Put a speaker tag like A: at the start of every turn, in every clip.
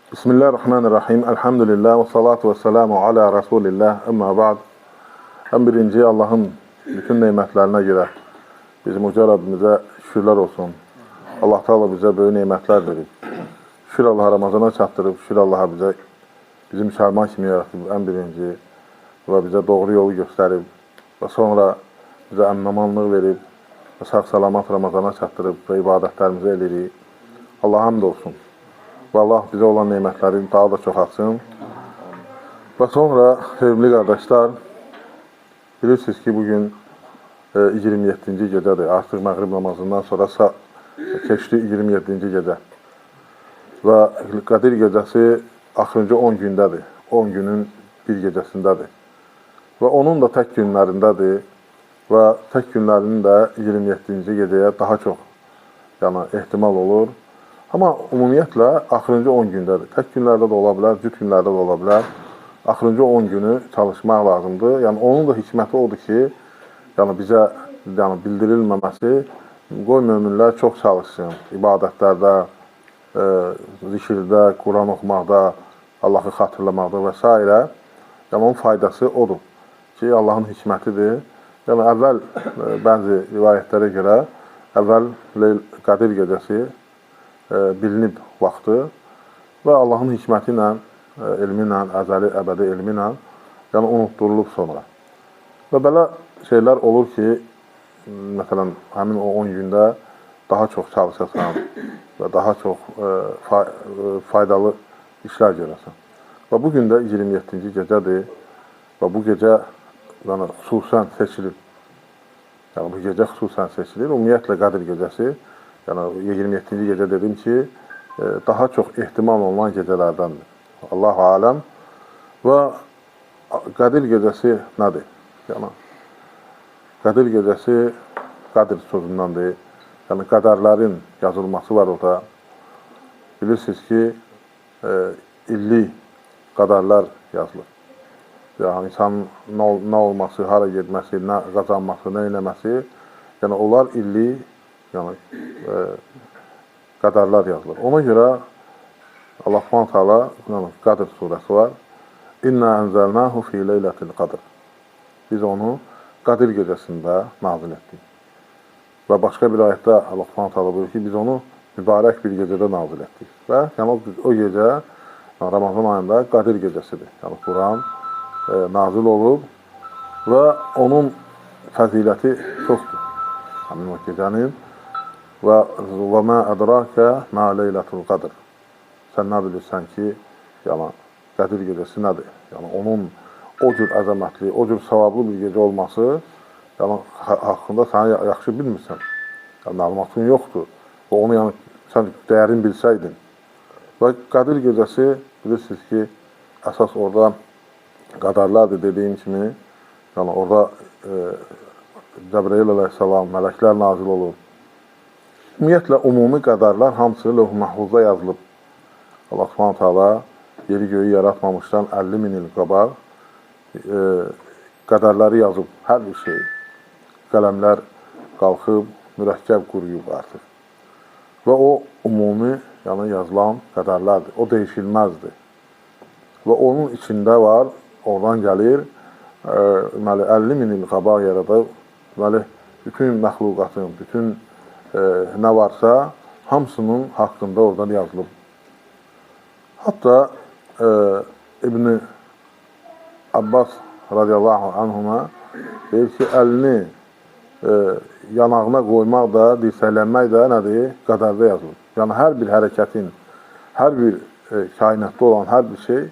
A: Bismillahirrahmanirrahim. Elhamdülillah və salatu və selamu ala Rasulillah. Əmma ba'd. Ən birinci Allahın bütün nemətlərinə görə bizim uca Rəbbimizə şükürlər olsun. Allah Teala bizə böyük nemətlər verib. Şükür Allaha Ramazana çatdırıb, şükür Allaha bizə bizim müsəlman kimi yaratıb ən birinci və bizə doğru yolu göstərib və sonra bizə əminamanlıq verib və sağ-salamat Ramazana çatdırıb və ibadətlərimizi edirik. Allaha hamd olsun. Və Allah bizə olan nemətləri daha da çoxaltsın. Və sonra, sevimli qardaşlar, bilirsiniz ki, bugün 27-ci gecədir. Artıq məğrib namazından sonra keçdi 27-ci gecə. Və Qədir gecəsi axırıncı 10 gündədir. 10 günün bir gecəsindədir. Və onun da tək günlərindədir. Və tək günlərinin də 27-ci gecəyə daha çox yəni, ehtimal olur. Amma ümumiyyətlə, axırıncı 10 gündədir. Tək günlərdə də ola bilər, cüt günlərdə də ola bilər. Axırıncı 10 günü çalışmaq lazımdır. Yəni, onun da hikməti odur ki, yəni bizə yəni, bildirilməməsi, qoy möminlər çox çalışsın ibadətlərdə, zikirdə, Quran oxumaqda, Allahı xatırlamaqda və s. Yəni, onun faydası odur ki, Allahın hikmətidir. Yəni, əvvəl bəzi rivayətlərə görə, əvvəl Qədir gecəsi bilinib vaxtı və Allahın hikməti ilə, elmi ilə, əzəli, əbədi elmi ilə yəni unutdurulub sonra. Və belə şeylər olur ki, məsələn, həmin o 10 gündə daha çox çalışasan və daha çox faydalı işlər görəsən. Və bu gün də 27-ci gecədir və bu gecə yəni, xüsusən seçilir. Yəni, bu gecə xüsusən seçilir. Ümumiyyətlə, Qədir gecəsi, yəni 27-ci gecə dedim ki, daha çox ehtimal olunan gecələrdəndir. Allahu aləm. Və Qədir gecəsi nədir? Yəni, Qədir gecəsi Qədir sözündəndir. Yəni, qədərlərin yazılması var orada. Bilirsiniz ki, illik qədərlər yazılır. Yəni, insanın nə olması, hara getməsi, nə qazanması, nə eləməsi, yəni onlar illik yəni, qədərlər yazılır. Ona görə Allah Subhanahu taala yəni, Qədir surəsi var. İnna ənzəlnahu fi leylətil qadr. Biz onu Qədir gecəsində nazil etdik. Və başqa bir ayətdə Allah Subhanahu taala buyurur ki, biz onu mübarək bir gecədə nazil etdik. Və yəni, o gecə yəni, Ramazan ayında Qədir gecəsidir. Yəni Quran nazil olub və onun fəziləti çoxdur. Həmin o gecənin. Və mə ədraka mə leylətul qadr. Sən nə bilirsən ki, yəni, Qədir gecəsi nədir? Yəni, onun o cür əzəmətli, o cür savablı bir gecə olması yəni, haqqında sən yaxşı bilmirsən. Yəni, məlumatın yoxdur. Və onu yəni, sən dəyərini bilsəydin. Və Qədir gecəsi bilirsiniz ki, əsas orada qədərlərdir dediyim kimi. Yəni, orada Cəbrəil əleyhissalam, mələklər nazil olur. Ümumiyyətlə, ümumi qədərlər hamısı lövh-i məhfuzda yazılıb. Allah Subhanahu taala yeri göyü yaratmamışdan 50 min il qabaq qədərləri yazıb, hər bir şey. Qələmlər qalxıb, mürəkkəb quruyub artıq. Və o ümumi, yəni yazılan qədərlərdir. O dəyişilməzdir. Və onun içində var, oradan gəlir, deməli, 50 min il qabaq yaradıb, deməli, bütün məxluqatın, bütün nə varsa, hamısının haqqında oradan yazılıb. Hatta İbn-i Abbas radiyallahu anhuma deyir ki, əlini yanağına qoymaq da, dirsəklənmək də nədir? Qədərdə yazılıb. Yəni, hər bir hərəkətin, hər bir kainatda olan hər bir şey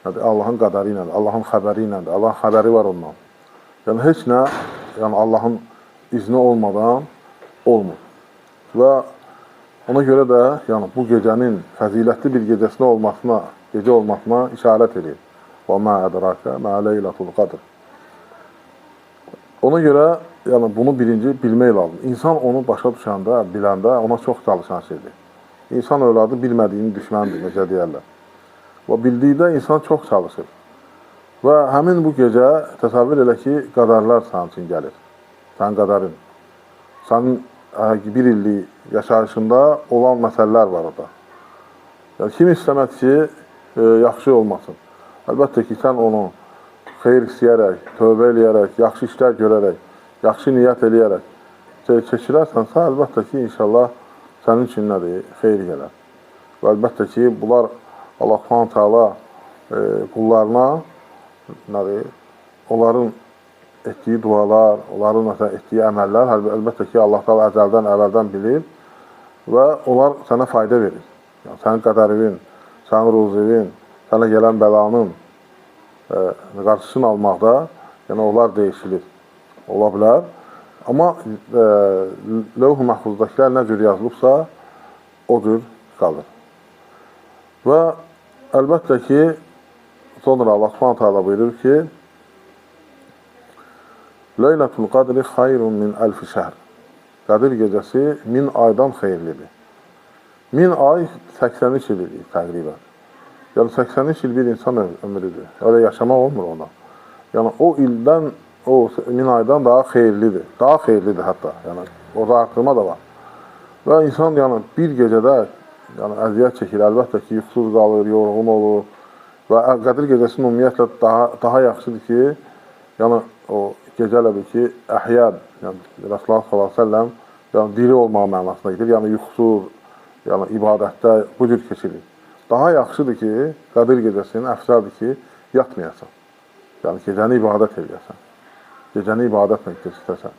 A: nədir? Allahın qədəri ilədir, Allahın xəbəri ilədir, Allahın xəbəri var ondan. Yəni, heç nə yəni, Allahın izni olmadan olmur. Və ona görə də yəni, bu gecənin fəzilətli bir gecəsinə olmasına, gecə olmasına işarət edir. Və mə ədraka mə leylətul qadr. Ona görə yəni, bunu birinci bilmək lazım. İnsan onu başa düşəndə, biləndə ona çox çalışan şeydir. İnsan övladı bilmədiyinin düşmənidir, necə deyərlər. Və bildikdə insan çox çalışır. Və həmin bu gecə təsəvvür elə ki, qədərlər sənin üçün gəlir. Sənin qədərin. Sənin bir illik yaşayışında olan məsələlər var orada. Yəni, kim istəməz ki, yaxşı olmasın. Əlbəttə ki, sən onu xeyir istəyərək, tövbə eləyərək, yaxşı işlər görərək, yaxşı niyyət eləyərək çəkirərsənsə, əlbəttə ki, inşallah sənin üçün nədir? Xeyir gələr. Və əlbəttə ki, bunlar Allah Subhanahu Taala qullarına nədir? Onların etdiyi dualar, onların məsələn etdiyi əməllər, əlbəttə ki, Allah Taala əzəldən, əvvəldən bilir və onlar sənə fayda verir. Yəni, sənin qədərinin, sənin ruzivin, sənə gələn bəlanın qarşısını almaqda, yəni onlar dəyişilir. Ola bilər. Amma lövh-ü məhfuzdakılar nə cür yazılıbsa, o cür qalır. Və əlbəttə ki, sonra Allah Subhanahu Taala buyurur ki, Leylətul qadri xayrun min əlfi şəhr. Qədir gecəsi 1000 aydan xeyirlidir. 1000 ay 83 il idi təqribən. Yəni 83 il bir insan ömrüdür. Öyle yaşamaq olmur ona. Yəni o ildən, o 1000 aydan daha xeyirlidir. Daha xeyirlidir hətta. Yəni orada artırma da var. Və insan yəni bir gecədə yəni əziyyət çəkir. Əlbəttə ki, yuxusuz qalır, yorğun olur. Və Qədir gecəsinin ümumiyyətlə daha yaxşıdır ki, yəni o gecə elə bil ki, əhya, yəni Rasulullah sallallahu əleyhi və səlləm yəni diri olmağı mənasına gedir. Yəni yuxusuz, yəni ibadətdə bu cür keçirir. Daha yaxşıdır ki, Qədir gecəsinin əfsəldir ki, yatmayasan. Yəni gecəni ibadət eləyəsən. Gecəni ibadətlə keçirəsən.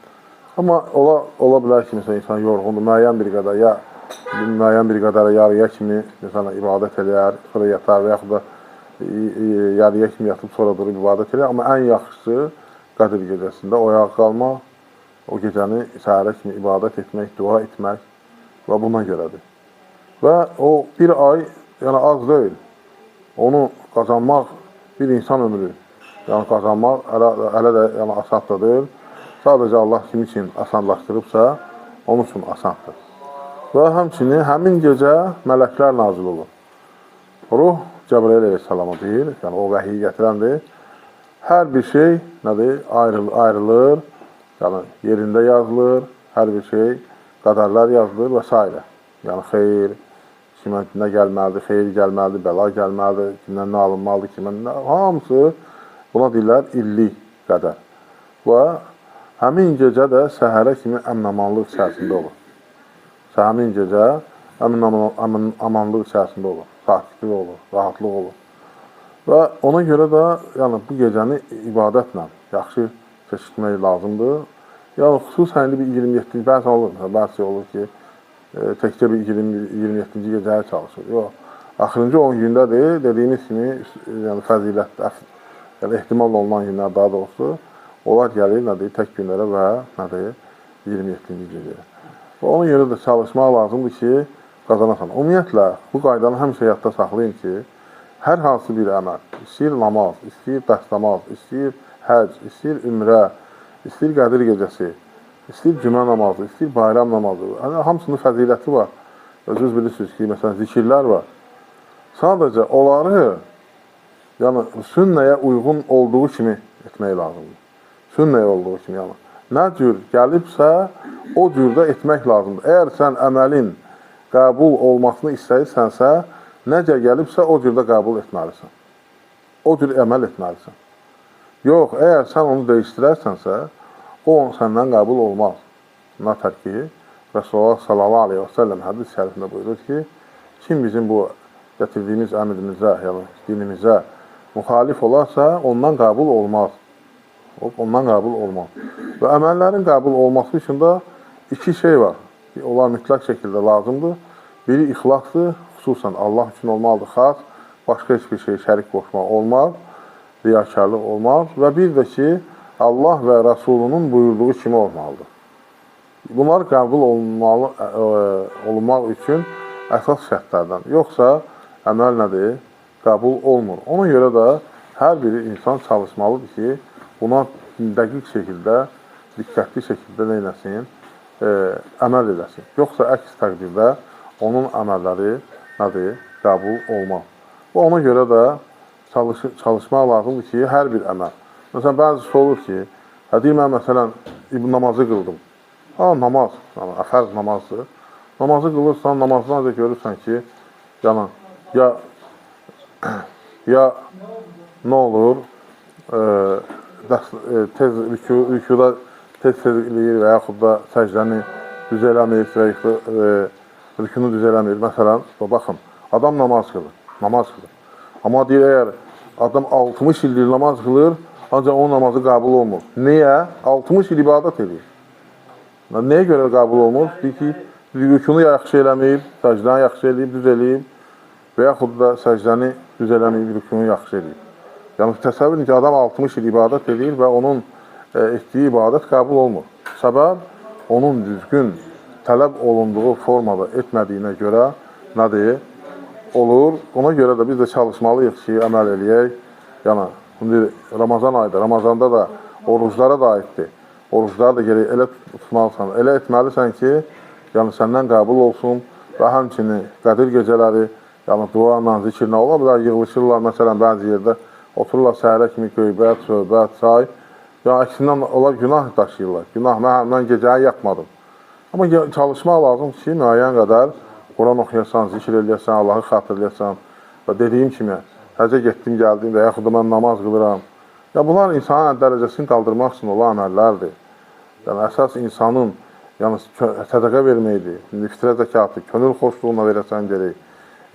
A: Amma ola bilər ki, məsələn, insan yorğundur, müəyyən bir qədər ya müəyyən bir qədərə yarıya kimi məsələn ibadət eləyər, sonra yatar və yaxud da yarıya kimi yatıb sonra durub ibadət eləyər. Amma ən yaxşısı Qədir gecəsində oyaq qalmaq, o gecəni səhərə kimi ibadət etmək, dua etmək və buna görədir. Və o bir ay, yəni az deyil, onu qazanmaq bir insan ömrü, yəni qazanmaq hələ də yəni asan da deyil. Sadəcə Allah kim üçün asanlaşdırıbsa, onun üçün asandır. Və həmçinin həmin gecə mələklər nazil olur. Ruh Cəbrail əleyhissalama deyir, yəni o vəhiyi gətirəndir. Hər bir şey nədir? Ayrılır, yəni yerində yazılır, hər bir şey, qədərlər yazılır və s. Yəni xeyir, kimə nə gəlməlidir, xeyir gəlməlidir, bəla gəlməlidir, kimdən nə alınmalıdır, kimdən nə, hamısı buna deyirlər illik qədər. Və həmin gecə də səhərə kimi əmin-amanlıq içərisində olur. Həmin gecə əmin-amanlıq içərisində olur, sakitlik olur, rahatlıq olur. Və ona görə də yəni, bu gecəni ibadətlə yaxşı keçirtmək lazımdır. Yəni, xüsusən indi bir 27-ci, bəzən olur, bəzi olur ki, təkcə bir 27-ci gecəyə çalışır. Yox, axırıncı 10 gündədir, dediyimiz kimi, yəni, fəzilət, yəni, ehtimal olunan günlər daha doğrusu, onlar gəlir, nədir, tək günlərə və nədir, 27-ci gecəyə. Və ona görə də çalışmaq lazımdır ki, qazanasan. Ümumiyyətlə, bu qaydanı həmişə yadda saxlayın ki, hər hansı bir əməl, istəyir namaz, istəyir dəstəmaz, istəyir həc, istəyir ümrə, istəyir Qədir gecəsi, istəyir cümə namazı, istəyir bayram namazı, yəni, hamısının fəziləti var. Özünüz bilirsiniz ki, məsələn, zikirlər var. Sadəcə onları yəni, sünnəyə uyğun olduğu kimi etmək lazımdır. Sünnəyə olduğu kimi, yəni. Nə cür gəlibsə, o cürdə etmək lazımdır. Əgər sən əməlin qəbul olmasını istəyirsənsə, necə gəlibsə, o cürdə qəbul etməlisən. O cür əməl etməlisən. Yox, əgər sən onu dəyişdirərsənsə, o səndən qəbul olmaz. Nətər ki, Rasulullah sallallahu aleyhi və səlləm hədis şərifində buyurur ki, kim bizim bu gətirdiyimiz əmrimizə, yəni dinimizə müxalif olarsa, ondan qəbul olmaz. Ondan qəbul olmaz. Və əməllərin qəbul olması üçün də iki şey var. Onlar mütləq şəkildə lazımdır. Biri ixlasdır, xüsusən Allah üçün olmalıdır xas, başqa heç bir şey şərik qoşmaq olmaz, riyakarlıq olmaz və bir də ki, Allah və Rasulunun buyurduğu kimi olmalıdır. Bunlar qəbul olunmaq üçün əsas şərtlərdən. Yoxsa əməl nədir? Qəbul olmur. Ona görə də hər bir insan çalışmalıdır ki, buna dəqiq şəkildə, diqqətli şəkildə nə eləsin? Əməl eləsin. Yoxsa əks təqdirdə onun əməlləri nədir? Qəbul olmaz. Və ona görə də çalışmaq lazımdır ki, hər bir əməl. Məsələn, bəzisi olur ki, deyir, mən məsələn, namazı qıldım. Ha, namaz, yəni, fərz namazdır. Namazı qılırsan, namazdan da görürsən ki, yəni, ya Ya nə olur? Tez rükuda tez-tez eləyir və yaxud da səcdəni düz eləmir, rükunu düz eləmir. Məsələn, baxın, adam namaz qılır, namaz qılır. Amma deyir, əgər adam 60 ildir namaz qılır, ancaq onun namazı qəbul olmur. Niyə? 60 il ibadət edir. Nəyə görə qəbul olmur? Deyir ki, rükunu yaxşı eləməyib, səcdəni yaxşı eləyib, düz eləyib və yaxud da səcdəni düz eləməyib, rükunu yaxşı eləyib. Yəni, təsəvvür edin ki, adam 60 il ibadət edir və onun etdiyi ibadət qəbul olmur. Səbəb, onun düzgün tələb olunduğu formada etmədiyinə görə nədir? Olur. Ona görə də biz də çalışmalıyıq ki, əməl eləyək. Yəni, indi Ramazan ayıdır. Ramazanda da oruclara da aiddir. Orucları da gerək elə tutmalısan, elə etməlisən ki, yəni səndən qəbul olsun və həmçinin Qədir gecələri, yəni duayla, zikirlə ola bilər, yığılışırlar, məsələn, bəzi yerdə otururlar səhərə kimi qeybət, söhbət, çay. Yəni, əksindən onlar günah daşıyırlar. Günah, mən gecəni yatmadım. Amma çalışmaq lazım ki, müəyyən qədər Quran oxuyasan, zikir eləyəsən, Allahı xatırlayasan və dediyim kimi, həcə getdim, gəldim və yaxud da mən namaz qılıram. Ya bunlar insanın dərəcəsini qaldırmaq üçün olan əməllərdir. Yəni, əsas insanın yəni, sədəqə verməkdir. İndi fitrə zəkatı könül xoşluğuna verəsən gerək,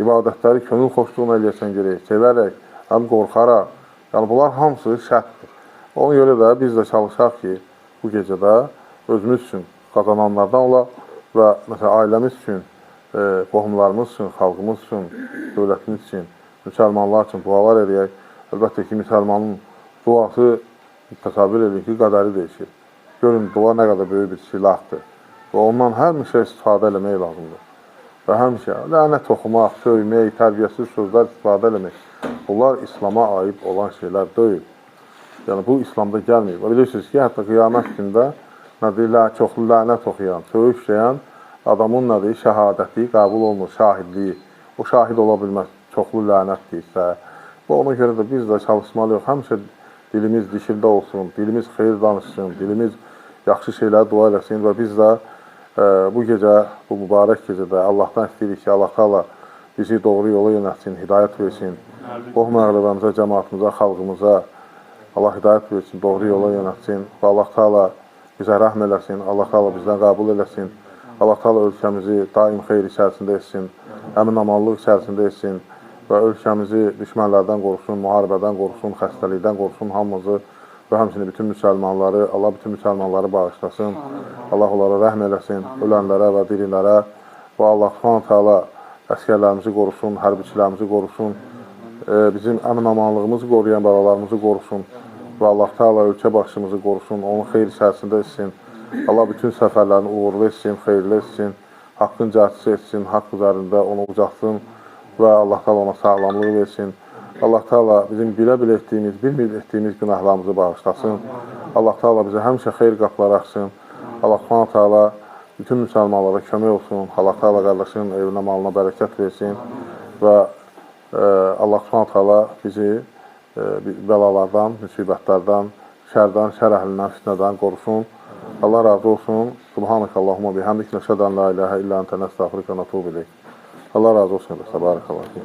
A: ibadətləri könül xoşluğuna eləyəsən gerək, sevərək, həm qorxaraq. Yəni, bunlar hamısı şərtdir. Ona görə də biz də çalışaq ki, bu gecədə özümüz üçün qazananlardan olaq və məsələn, ailəmiz üçün, qohumlarımız üçün, xalqımız üçün, dövlətimiz üçün, müsəlmanlar üçün dualar eləyək. Əlbəttə ki, müsəlmanın duası təsəvvür edin ki, qədəri dəyişir. Görün, dua nə qədər böyük bir silahdır və ondan həmişə istifadə eləmək lazımdır. Və həmişə lənət oxumaq, söymək, tərbiyəsiz sözlər istifadə eləmək, bunlar İslama aid olan şeylər deyil. Yəni, bu İslamda gəlməyib. Və bilirsiniz ki, hətta qiyamət gündə nədir, çoxlu lənət oxuyan, söyüş deyən adamın nədir, şəhadəti qəbul olmur, şahidliyi. O şahid ola bilməz, çoxlu lənət deyirsə. Və ona görə də biz də çalışmalıyıq. Həmişə dilimiz zikirdə olsun, dilimiz xeyir danışsın, dilimiz yaxşı şeylərə dua eləsin və biz də bu gecə, bu mübarək gecədə Allahdan istəyirik ki, Allah Teala bizi doğru yola yönəltsin, hidayət versin. Qohum əqrəbamıza, cəmaatımıza, xalqımıza Allah hidayət versin, doğru yola yönəltsin və Allah Teala bizə rəhm eləsin, Allah Teala bizdən qəbul eləsin. Allah Teala ölkəmizi daim xeyir içərisində etsin, əmin-amanlıq içərisində etsin və ölkəmizi düşmənlərdən qorusun, müharibədən qorusun, xəstəlikdən qorusun hamımızı və həmçinin bütün müsəlmanları, Allah bütün müsəlmanları bağışlasın, Allah onlara rəhm eləsin, ölənlərə və dirilərə və Allah Subhanahu Teala əsgərlərimizi qorusun, hərbiçilərimizi qorusun, bizim əmin-amanlığımızı qoruyan bəlalarımızı qorusun və Allah Teala ölkə başımızı qorusun, onun xeyir içərisində etsin. Allah bütün səfərlərini uğurlu etsin, xeyirli etsin, haqqın cəhətçisi etsin, haqq üzərində onu ucaltsın və Allah Teala ona sağlamlıq versin. Allah Teala bizim bilə-bilə etdiyimiz, bilməyib etdiyimiz günahlarımızı bağışlasın. Allah Teala bizə həmişə xeyir qapıları açsın. Allah Subhanahu Teala bütün müsəlmanlara kömək olsun. Allah Teala qardaşının evinə, malına bərəkət versin və Allah Subhanahu Teala bizi bəlalardan, müsibətlərdən, şərdən, şər əhlindən, fitnədən qorusun. Allah razı olsun. Subhanək Allahumma bihamdik. Nəşədən la ilahə illə əntə nəstəğfiruka və nətubu ileyk. Allah razı olsun. Təbarakallah.